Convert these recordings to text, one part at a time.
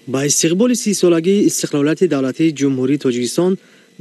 Ба истиқболи 30-солагии истиқлолияти давлатии Ҷумҳурии Тоҷикистон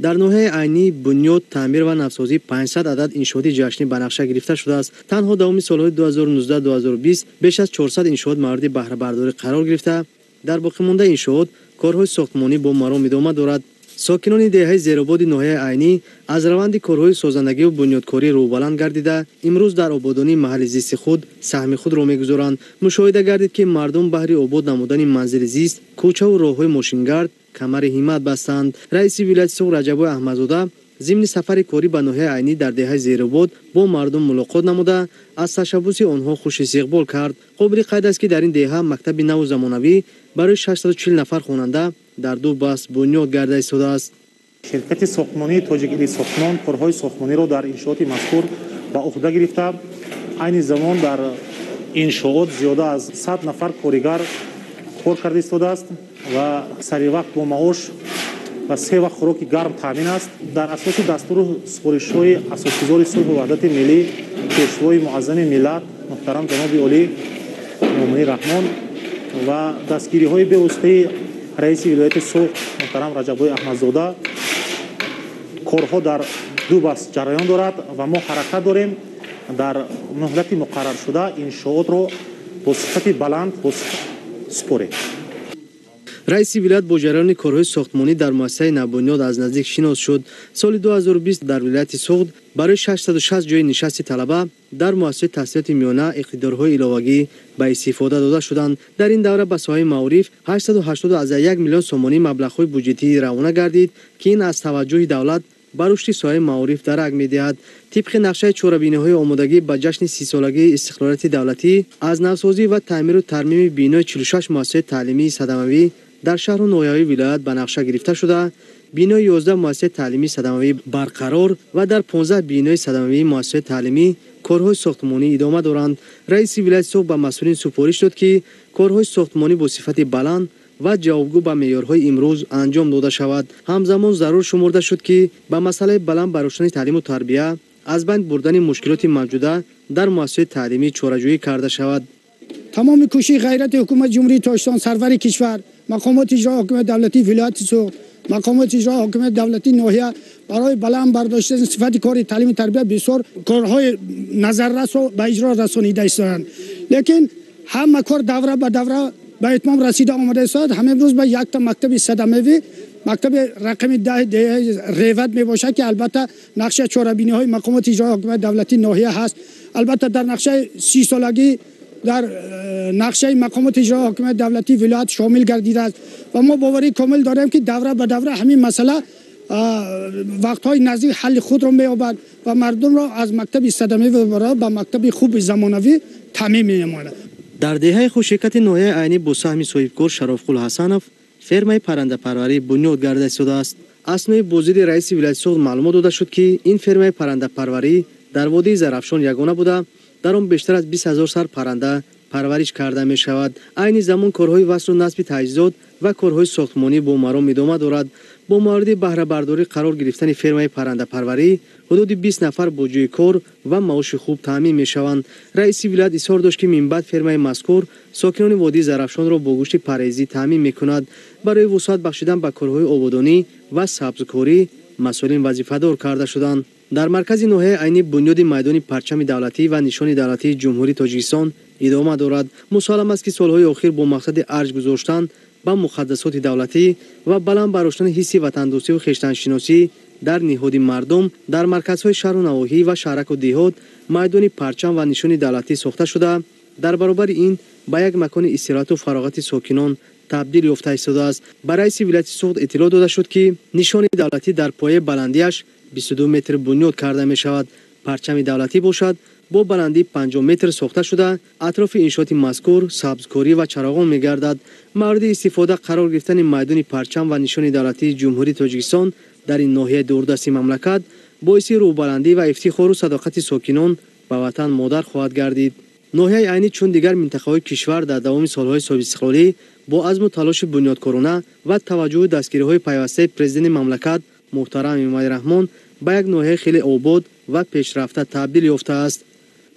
дар ноҳияи Айнӣ бунёд, таъмир ва навсозии 500 адад иншооти ҷашнӣ ба нақша гирифта шудааст. Танҳо давоми солҳои 2019-2020 беш аз 400 иншоот мавриди баҳрабардорӣ қарор гирифта, дар боқимондаи иншоот корҳои сохтмонӣ бо маром идома дорад. Сокинони деҳаи Зерободи ноҳияи Айнӣ аз раванди корҳои созандагиву бунёдкорӣ рӯбаланд гардида, имрӯз дар ободонии маҳалли зисти худ саҳми худро мегузоранд. Мушоҳида гардид, ки мардум баҳри обод намудани манзили зист, кӯчаву роҳҳои мошингард камари ҳиммат бастанд. Раиси вилояти Суғд Раҷаббой Аҳмадзода зимни сафари корӣ ба ноҳияи Айнӣ дар деҳаи Зеробод бо мардум мулоқот намуда, аз ташаббуси онҳо хушистиқбол кард. Қобили қайд аст, ки дар ин деҳа мактаби наву замонавӣ барои 640 нафар хонанда дар ду баст бунёд гарда истодааст. Ширкати сохтмонии Тоҷикили сохтмон корҳои сохтмониро дар иншооти мазкур ба уҳда гирифта, айни замон дар иншоот зиёда аз 100 нафар коригар кор карда истодааст ва саривақт бо маош ва се вақт хӯроки гарм таъмин аст. Дар асоси дастуру супоришҳои асосгузори сулҳу ваҳдати миллӣ, пешвои муаззами миллат муҳтарам ҷаноби олӣ Эмомалӣ Раҳмон ва дастгириҳои бевоситаи раиси вилояти Суғд муҳтарам Раҷаббой Аҳмадзода корҳо дар ду баст ҷараён дорад ва мо ҳаракат дорем дар муҳлати муқарраршуда иншоотро бо сифати баланд супорем. Раиси вилоят бо ҷараёни корҳои сохтмонӣ дар муассисаи навбунёд аз наздик шинос шуд. Соли 2020 дар вилояти Суғд барои 660 ҷои нишасти талаба дар муассисаи таҳсилоти миёна иқтидорҳои иловагӣ ба истифода дода шуданд. Дар ин давра ба соҳаи маориф 881 миллион сомонӣ маблағҳои буҷетӣ равона гардид, ки ин аз таваҷҷӯҳи давлат ба рушди соҳаи маориф дарак медиҳад. Тибқи нақшаи чорабиниҳои омодагӣ ба ҷашни 30-солагии истиқлолияти давлатӣ аз навсозӣ ва таъмиру тармими бинои 46 муассисаи таълимии садамавӣ дар шаҳру ноҳияҳои вилоят ба нақша гирифта шуда, бинои 11 муассисаи таълимии садамавӣ барқарор ва дар 15 бинои садамавии муассисаи таълимӣ корҳои сохтмонӣ идома доранд. Раиси вилояти Суғд ба масъулин супориш дод, ки корҳои сохтмонӣ бо сифати баланд ва ҷавобгӯ ба меъёрҳои имрӯз анҷом дода шавад. Ҳамзамон зарур шумурда шуд, ки ба масъалаи баланд бардоштани таълиму тарбия, аз байн бурдани мушкилоти мавҷуда дар муассисаи таълимӣ чораҷӯӣ карда шавад. Тамоми кӯшиши ғайрати ҳукумати Ҷумҳурии Тоҷикистон, сарвари кишвар, мақомоти иҷрои ҳокимияти давлатии вилояти Суғд, мақомоти иҷрои ҳокимияти давлатии ноҳия барои баланд бардоштани сифати кори таълиму тарбия бисёр корҳои назаррасро ба иҷро расонида истодаанд. Лекин ҳама кор давра ба давра ба итмом расида омада истодааст. Ҳамин рӯз ба якта мактаби садамавӣ, мактаби рақами 10 Реват мебошад, ки албатта нақшаи чорабиниҳои мақомоти иҷрои ҳокимияти давлатии ноҳия ҳаст. Албатта дар нақшаи 30-солагӣ дар нақшаи мақомоти иҷрои ҳокимияти давлатии вилоят шомил гардидааст ва мо боварии комил дорем, ки давра ба давра ҳамин масъала вақтҳои наздик ҳалли худро меёбад ва мардумро аз мактаби садамавӣ ба мактаби хуби замонавӣ таъмин менамояд. Дар деҳаи Хушширкати ноҳияи Айнӣ бо саҳми соҳибкор Шарофқул Ҳасанов фермаи паррандапарварӣ бунёд гарда истодааст. Аснои боздиди раиси вилояти Суғд маълумот дода шуд, ки ин фермаи паррандапарварӣ дар водии Зарафшон ягона буда, дар он бештар аз 20 ҳазор сар парранда парвариш карда мешавад. Айни замон корҳои васлу насби таҷҳизот ва корҳои сохтмонӣ бо маром идома дорад. Бо мавриди баҳрабардорӣ қарор гирифтани фермаи паррандапарварӣ ҳудуди 20 нафар бо ҷойи кор ва маоши хуб таъмин мешаванд. Раиси вилоят изҳор дошт, ки минбаъд фермаи мазкур сокинони водии Зарафшонро бо гӯшти парезӣ таъмин мекунад. Барои вусъат бахшидан ба корҳои ободонӣ ва сабзкорӣ масъулин вазифадор карда шуданд. Дар маркази ноҳияи Айнӣ бунёди майдони парчами давлатӣ ва нишони давлатии Ҷумҳурии Тоҷикистон идома дорад. Мусаллам аст, ки солҳои охир бо мақсади арҷ гузоштан ба муқаддасоти давлатӣ ва баланд бардоштани ҳисси ватандӯстиву хештаншиносӣ дар ниҳоди мардум дар марказҳои шаҳру навоҳӣ ва шаҳраку деҳот майдони парчам ва нишони давлатӣ сохта шуда, дар баробари ин ба як макони истироҳату фароғати сокинон табдил ёфта истодааст. Ба раиси вилояти Суғд иттилоъ дода шуд, ки нишони давлатӣ дар пояи баландиаш 22 метр бунёд карда мешавад. Парчами давлатӣ бошад бо баландии 50 метр сохта шуда, атрофи иншооти мазкур сабзкорӣ ва чароғон мегардад. Мавриди истифода қарор гирифтани майдони парчам ва нишони давлатии Ҷумҳурии Тоҷикистон дар ин ноҳияи дурдасти мамлакат боиси рӯҳбаландӣ ва ифтихору садоқати сокинон ба ватан модар хоҳад гардид. Ноҳияи Айнӣ чун дигар минтақаҳои кишвар дар давоми солҳои соҳибистиқлолӣ бо азму талоши бунёдкорона ва таваҷҷӯҳу дастгириҳои пайвастаи президенти мамлакат муҳтарам Эмомалӣ Раҳмон ба як ноҳияи хеле обод ва пешрафта табдил ёфтааст.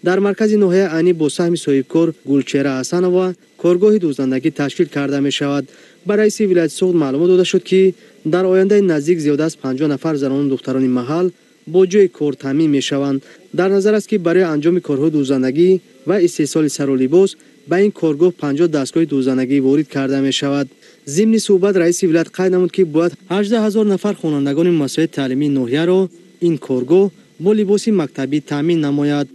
Дар маркази ноҳияи Айнӣ бо саҳми соҳибкор Гулчеҳра Ҳасанова Коргоҳи дӯзандагӣ ташкил карда мешавад. Ба раиси вилояти Суғд маълумот дода шуд, ки дар ояндаи наздик зиёда аз 50 нафар занону духтарони маҳал бо ҷойи кор таъмин мешаванд. Дар назар аст, ки барои анҷоми корҳои дӯзандагӣ ва истеҳсоли сару либос ба ин коргоҳ 50 дастгоҳи дӯзандагӣ ворид карда мешавад. Зимни суҳбат раиси вилоят қайд намуд, ки бояд 18 ҳазор нафар хонандагони муассисаи таълимии ноҳияро ин коргоҳ бо либоси мактабӣ таъмин намояд.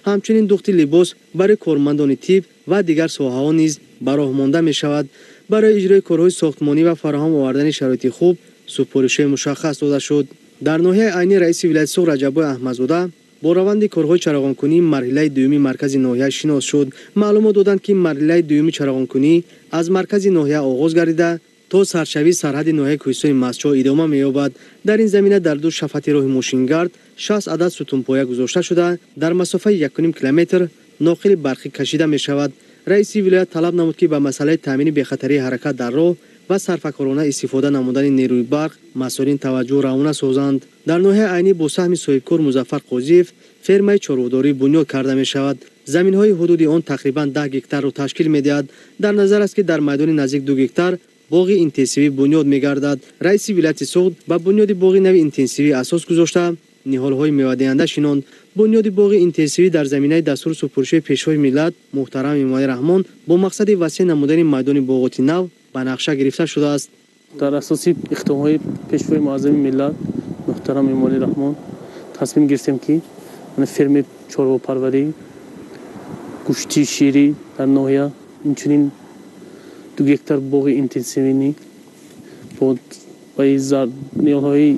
Ҳамчунин духти либос барои кормандони тиб ва дигар соҳаҳо низ ба роҳ монда мешавад. Барои иҷрои корҳои сохтмонӣ ва фароҳам овардани шароити хуб супоришҳои мушаххас дода шуд. Дар ноҳияи Айнӣ раиси вилояти Суғд Раҷаббой Аҳмадзода бо раванди корҳои чароғонкунии марҳилаи дуюми маркази ноҳия шинос шуд. Маълумот доданд, ки марҳилаи дуюми чароғонкунӣ аз маркази ноҳия оғоз гардида то саршавии сарҳади ноҳияи Кӯҳистони Мастчоҳ идома меёбад. Дар ин замина дар ду шафати роҳи мошингард 60 адад сутунпоя гузошта шуда, дар масофаи 1,5 километр ноқили барқӣ кашида мешавад. Раиси вилоят талаб намуд, ки ба масъалаи таъмини бехатарии ҳаракат дар роҳ ва сарфакорона истифода намудани нерӯи барқ масъулин таваҷҷӯҳ равона созанд. Дар ноҳияи Айнӣ бо саҳми соҳибкор Музаффар Қозиев фермаи чорводорӣ бунёд карда мешавад. Заминҳои ҳудуди он тақрибан 10 гектарро ташкил медиҳад. Дар назар аст, ки дар майдони наздик 2 гектар боғи интенсивӣ бунёд мегардад. Раиси вилояти Суғд ба бунёди боғи нави интенсивӣ асос гузошта ниҳолҳои мевадиҳанда шинонд. Бунёди боғи интенсивӣ дар заминаи дастуру супоришҳои Пешвои миллат муҳтарам Эмомалӣ Раҳмон бо мақсади васеъ намудани майдони боғоти нав ба нақша гирифта шудааст. Дар асоси иқдомҳои Пешвои муаззами миллат муҳтарам Эмомалӣ Раҳмон тасмим гирифтем, ки фермаи чорвопарварӣ, гӯшти ширӣ дар ноҳия, инчунин 2 гектар боғи интенсивӣ бо ниҳолҳои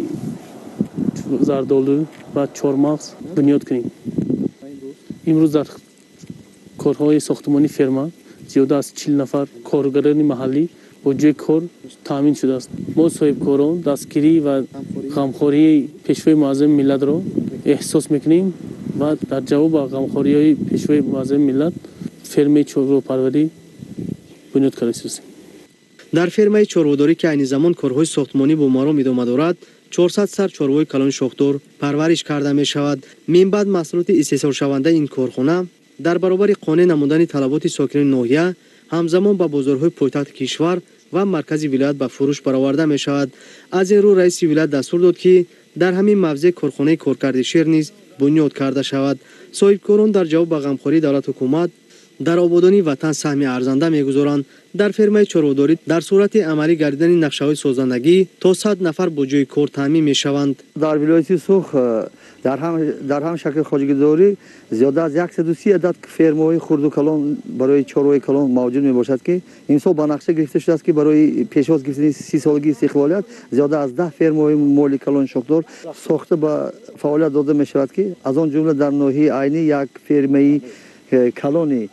зардолу ва чормағз бунёд кунем. Имрӯз дар корҳои сохтмонии ферма зиёда аз 40 нафар коргарони маҳаллӣ бо ҷойи кор таъмин шудааст. Мо соҳибкорон дастгирӣ ва ғамхории Пешвои муаззами миллатро эҳсос мекунем ва дар ҷавоб ба ғамхориҳои Пешвои муаззами миллат фермаи чорвопарварӣ бунёд карда истодаем. Дар фермаи чорводорӣ, ки айни замон корҳои сохтмонӣ бо маром идома дорад, 400 сар чорвои калони шохдор парвариш карда мешавад. Минбаъд маҳсулоти истеҳсолшавандаи ин корхона дар баробари қонеъ намудани талаботи сокинони ноҳия ҳамзамон ба бозорҳои пойтахти кишвар ва маркази вилоят ба фурӯш бароварда мешавад. Аз ин рӯ раиси вилоят дастур дод, ки дар ҳамин мавзеъ корхонаи коркарди шир низ бунёд карда шавад. Соҳибкорон дар ҷавоб ба ғамхории давлат ҳукумат дар ободонии ватан саҳми арзанда мегузоранд. Дар фермаи чорводорӣ дар сурати амалӣ гардидани нақшаҳои созандагӣ то 100 нафар бо ҷойи кор таъмин мешаванд. Дар вилояти Суғд дар ҳам шакли хоҷагидорӣ зиёда аз 130 адад фермаҳои хурду калон барои чорвои калон мавҷуд мебошад, ки имсол ба нақша гирифта шудааст, ки барои пешвоз гирифтани 30 солагии истиқлолият зиёда аз 10 фермаҳои моли калони шохдор сохта ба фаъолият дода мешавад, ки аз он ҷумла дар ноҳияи Айнӣ як фермаи калони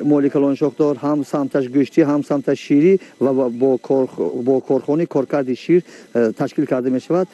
моли калони шохдор ҳам самташ гӯштӣ, ҳам самташ ширӣ ва бо корхонаи коркарди шир ташкил карда мешавад.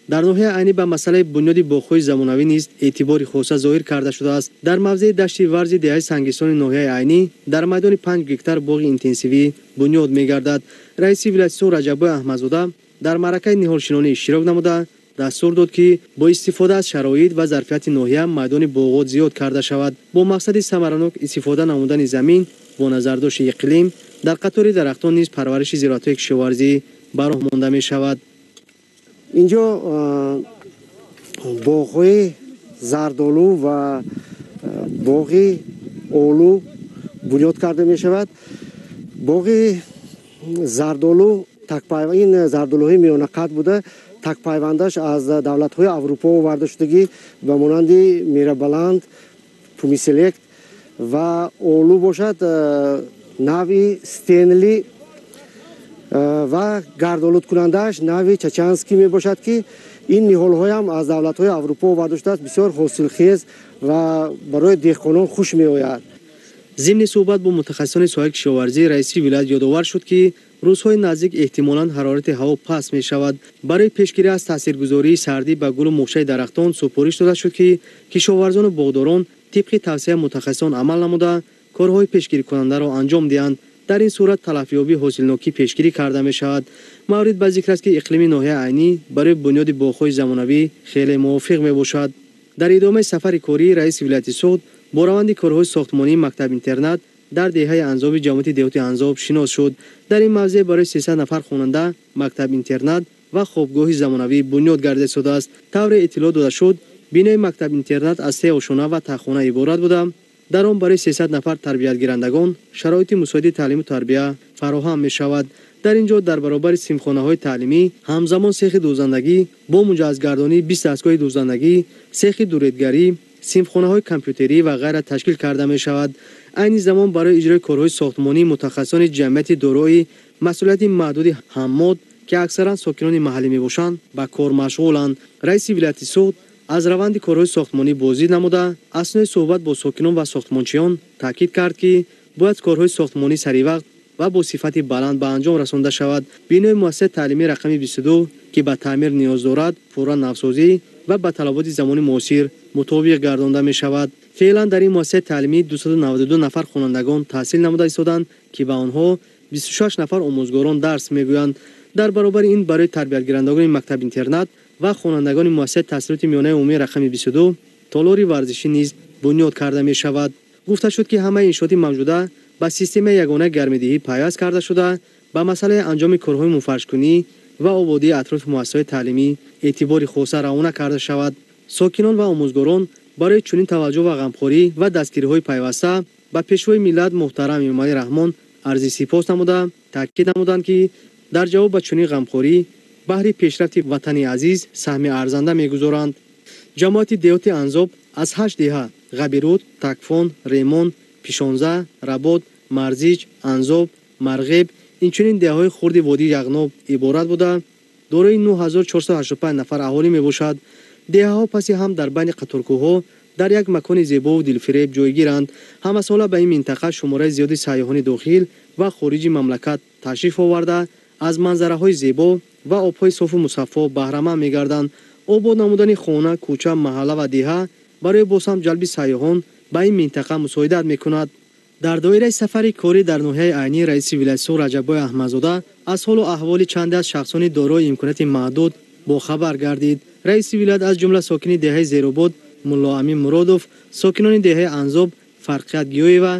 Дар ноҳияи Айнӣ ба масъалаи бунёди боғҳои замонавӣ низ эътибори хоса зоҳир карда шудааст. Дар мавзеи дашти варзи деҳаи Сангистони ноҳияи Айнӣ дар майдони 5 гектар боғи интенсивӣ бунёд мегардад. Раиси вилояти Суғд Раҷаббой Аҳмадзода дар маъракаи ниҳолшинонӣ иштирок намуда дастур дод, ки бо истифода аз шароит ва зарфияти ноҳия майдони боғот зиёд карда шавад. Бо мақсади самаранок истифода намудани замин бо назардошти иқлим дар қатори дарахтон низ парвариши зироатҳои кишоварзӣ ба роҳ монда мешавад. Инҷо боғҳои зардолу ва боғи олу бунёд карда мешавад. Боғи зардолу ин зардолуҳои миёнақад буда, такпайвандаш аз давлатҳои Аврупо оварда шудагӣ ба монанди Мирабаланд, Пумиселект ва олу бошад нави Стенли ва гардолудкунандааш нави Чачанский мебошад, ки ин ниҳолҳоям аз давлатҳои Аврупо оварда шудааст, бисёр ҳосилхез ва барои деҳқонон хуш меояд. Зимни суҳбат бо мутахассисони соҳаи кишоварзӣ раиси вилоят ёдовар шуд, ки рӯзҳои наздик эҳтимолан ҳарорати ҳаво паст мешавад. Барои пешгирӣ аз таъсиргузории сардӣ ба гулу муғчаи дарахтон супориш дода шуд, ки кишоварзону боғдорон тибқи тавсияи мутахассисон амал намуда корҳои пешгирикунандаро анҷом диҳанд. Дар ин сурат талафёбии ҳосилнокӣ пешгирӣ карда мешавад. Маврид ба зикр аст, ки иқлими ноҳияи Айнӣ барои бунёди боғҳои замонавӣ хеле мувофиқ мебошад. Дар идомаи сафари корӣ раиси вилояти Суғд бо раванди корҳои сохтмонии мактаб-интернат дар деҳаи Анзоби ҷамоати деҳоти Анзоб шинос шуд. Дар ин мавзеъ барои 300 нафар хонанда мактаб-интернат ва хобгоҳи замонавӣ бунёд гардида истодааст. Тавре иттилоъ дода шуд, бинои мактаб-интернат аз се ошона ва таххона иборат буда, дар он барои 300 нафар тарбиятгирандагон шароити мусоиди таълиму тарбия фароҳам мешавад. Дар ин ҷо дар баробари синфхонаҳои таълимӣ ҳамзамон сехи дӯзандагӣ бо муҷаҳҳазгардонии 20 дастгоҳи дӯзандагӣ, сехи дуредгарӣ, синфхонаҳои компютерӣ ва ғайра ташкил карда мешавад. Айни замон барои иҷрои корҳои сохтмонӣ мутахассисони ҷамъияти дорои масъулияти маҳдуди Ҳаммод, ки аксаран сокинони маҳаллӣ мебошанд, ба кор машғуланд. Раиси вилояти Суғд аз раванди корҳои сохтмонӣ боздид намуда, аснои суҳбат бо сокинон ва сохтмончиён таъкид кард, ки бояд корҳои сохтмонӣ саривақт ва бо сифати баланд ба анҷом расонда шавад. Бинои муассисаи таълимии рақами 22, ки ба таъмир ниёз дорад, пурра навсозӣ ва ба талаботи замони муосир мутобиқ гардонда мешавад. Феълан дар ин муассисаи таълимӣ 292 нафар хонандагон таҳсил намуда истоданд, ки ба онҳо 26 нафар омӯзгорон дарс мегӯянд. Дар баробари ин барои тарбиятгирандагони мактаб-интернат ва хонандагони муассисаи таҳсилоти миёнаи умумии рақами 22 толори варзишӣ низ бунёд карда мешавад. Гуфта шуд, ки ҳамаи иншооти мавҷуда ба системаи ягонаи гармидиҳӣ пайваст карда шуда, ба масъалаи анҷоми корҳои мунфаршкунӣ ва ободии атрофи муассисаҳои таълимӣ эътибори хоса равона карда шавад. Сокинон ва омӯзгорон барои чунин таваҷҷӯҳ ва ғамхорӣ ва дастгириҳои пайваста ба пешвои миллат муҳтарам Эмомалӣ Раҳмон арзи сипос намуда, таъкид намуданд, ки дар ҷавоб ба чунин ғамхорӣ баҳри пешрафти ватани азиз саҳми арзанда мегузоранд. Ҷамоати деҳоти Анзоб аз 8 деҳа Ғабируд, Такфон, Ремон, Пишонза, Работ, Марзиҷ, Анзоб, Марғеб, инчунин деҳаҳои хурди водии Яғноб иборат буда, дорои 9485 нафар аҳолӣ мебошад. Деҳаҳо паси ҳам дар байни қаторкӯҳҳо дар як макони зебову дилфиреб ҷойгиранд. Ҳамасола ба ин минтақа шумораи зиёди сайёҳони дохил ва хориҷи мамлакат ташриф оварда, аз манзараҳои зебо ва обҳои софу мусаффо баҳраманд мегарданд. Обод намудани хона, кӯча, маҳалла ва деҳа барои боз ҳам ҷалби сайёҳон ба ин минтақа мусоидат мекунад. Дар доираи сафари корӣ дар ноҳияи Айнӣ раиси вилояти Суғд Раҷаббой Аҳмадзода аз ҳолу аҳволи чанде аз шахсони дорои имконияти маҳдуд бохабар гардид. Раиси вилоят аз ҷумла сокини деҳаи Зеробод Муллоамин Муродов, сокинони деҳаи Анзоб Фарқият Гиёева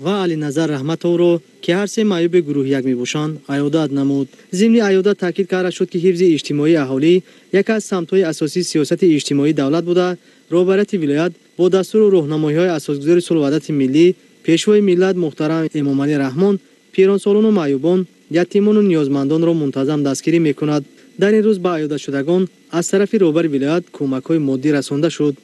ва Алиназар Раҳматовро, ки ҳар се маъюби гурӯҳи як мебошанд, аёдат намуд. Зимни аёдат таъкид карда шуд, ки ҳифзи иҷтимоии аҳолӣ яке аз самтҳои асосии сиёсати иҷтимоии давлат буда, роҳбарияти вилоят бо дастуру роҳнамоиҳои асосгузори сулҳу ваҳдати миллӣ, пешвои миллат муҳтарам Эмомалӣ Раҳмон пиронсолону маъюбон, ятимону ниёзмандонро мунтазам дастгирӣ мекунад. Дар ин рӯз ба аёдатшудагон аз тарафи роҳбари вилоят кӯмакҳои моддӣ расонда шуд.